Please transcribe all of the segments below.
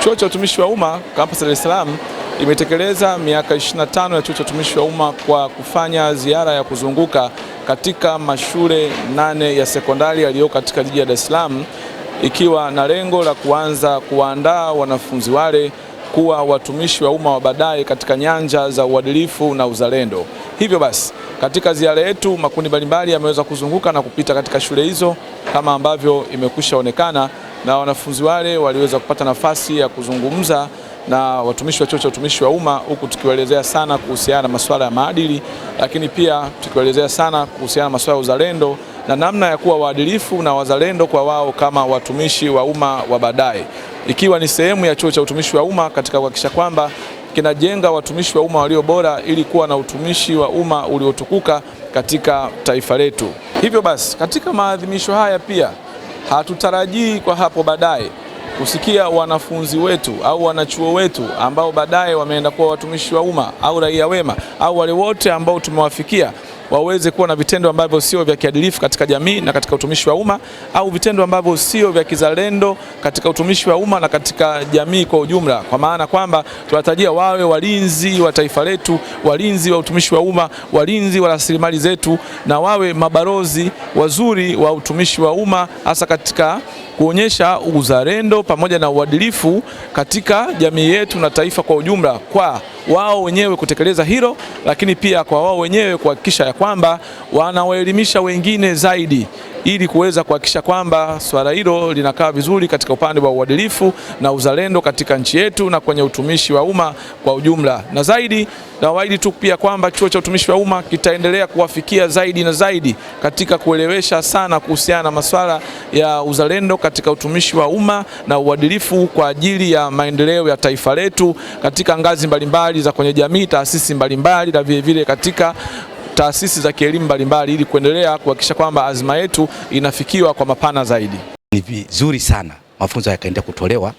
Chuo cha Utumishi wa Umma Campus Dar es Salaam imetekeleza miaka 25 ya Chuo cha Utumishi wa Umma kwa kufanya ziara ya kuzunguka katika mashule 8 ya sekondari yaliyo katika jiji la Dar es Salaam, ikiwa na lengo la kuanza kuwaandaa wanafunzi wale kuwa watumishi wa umma wa baadaye katika nyanja za uadilifu na uzalendo. Hivyo basi, katika ziara yetu makundi mbalimbali yameweza kuzunguka na kupita katika shule hizo kama ambavyo imekwisha onekana, na wanafunzi wale waliweza kupata nafasi ya kuzungumza na watumishi wa Chuo cha Utumishi wa Umma, huku tukiwaelezea sana kuhusiana na masuala ya maadili, lakini pia tukiwaelezea sana kuhusiana na masuala ya uzalendo na namna ya kuwa waadilifu na wazalendo kwa wao kama watumishi wa umma wa baadaye, ikiwa ni sehemu ya Chuo cha Utumishi wa Umma katika kuhakikisha kwamba kinajenga watumishi wa umma walio bora ili kuwa na utumishi wa umma uliotukuka katika taifa letu. Hivyo basi, katika maadhimisho haya pia hatutarajii kwa hapo baadaye kusikia wanafunzi wetu au wanachuo wetu ambao baadaye wameenda kuwa watumishi wa umma au raia wema au wale wote ambao tumewafikia waweze kuwa na vitendo ambavyo sio vya kiadilifu katika jamii na katika utumishi wa umma au vitendo ambavyo sio vya kizalendo katika utumishi wa umma na katika jamii kwa ujumla, kwa maana kwamba tunatarajia wawe walinzi wa taifa letu, walinzi wa utumishi wa umma, walinzi wa rasilimali zetu, na wawe mabalozi wazuri wa utumishi wa umma hasa katika kuonyesha uzalendo pamoja na uadilifu katika jamii yetu na taifa kwa ujumla, kwa wao wenyewe kutekeleza hilo, lakini pia kwa wao wenyewe kuhakikisha ya kwamba wanawaelimisha wengine zaidi ili kuweza kuhakikisha kwamba swala hilo linakaa vizuri katika upande wa uadilifu na uzalendo katika nchi yetu na kwenye utumishi wa umma kwa ujumla. Na zaidi nawaahidi tu pia kwamba Chuo cha Utumishi wa Umma kitaendelea kuwafikia zaidi na zaidi katika kuelewesha sana kuhusiana na masuala ya uzalendo katika utumishi wa umma na uadilifu kwa ajili ya maendeleo ya taifa letu katika ngazi mbalimbali za kwenye jamii, taasisi mbalimbali na vilevile katika taasisi za kielimu mbalimbali ili kuendelea kuhakikisha kwamba azma yetu inafikiwa kwa mapana zaidi. Ni vizuri sana mafunzo yakaendelea kutolewa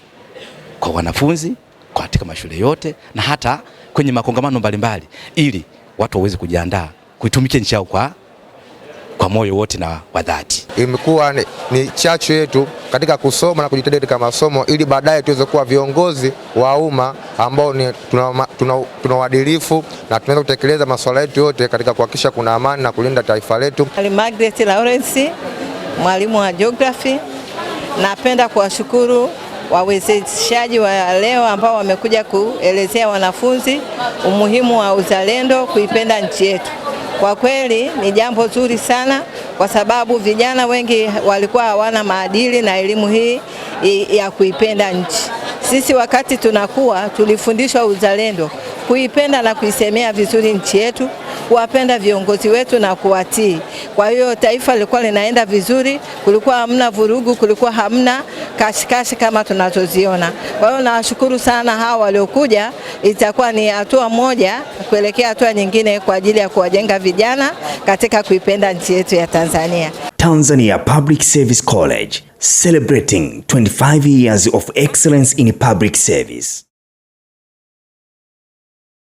kwa wanafunzi katika mashule yote na hata kwenye makongamano mbalimbali ili watu waweze kujiandaa kuitumikia nchi yao kwa moyo wote na wa dhati. Imekuwa ni chachu yetu katika kusoma na kujitahidi katika masomo ili baadaye tuweze kuwa viongozi wa umma ambao ni tuna uadilifu na tunaweza kutekeleza masuala yetu yote katika kuhakikisha kuna amani na kulinda taifa letu. Margaret Lawrence, mwalimu wa geography. Napenda kuwashukuru wawezeshaji wa leo ambao wamekuja kuelezea wanafunzi umuhimu wa uzalendo, kuipenda nchi yetu. Kwa kweli ni jambo zuri sana, kwa sababu vijana wengi walikuwa hawana maadili na elimu hii ya kuipenda nchi. Sisi wakati tunakuwa tulifundishwa uzalendo, kuipenda na kuisemea vizuri nchi yetu, kuwapenda viongozi wetu na kuwatii. Kwa hiyo taifa lilikuwa linaenda vizuri, kulikuwa hamna vurugu, kulikuwa hamna kashikashi kama tunazoziona. Kwa hiyo nawashukuru sana hawa waliokuja, itakuwa ni hatua moja kuelekea hatua nyingine kwa ajili ya kuwajenga vijana katika kuipenda nchi yetu ya Tanzania. Tanzania Public Service College, celebrating 25 years of excellence in public service.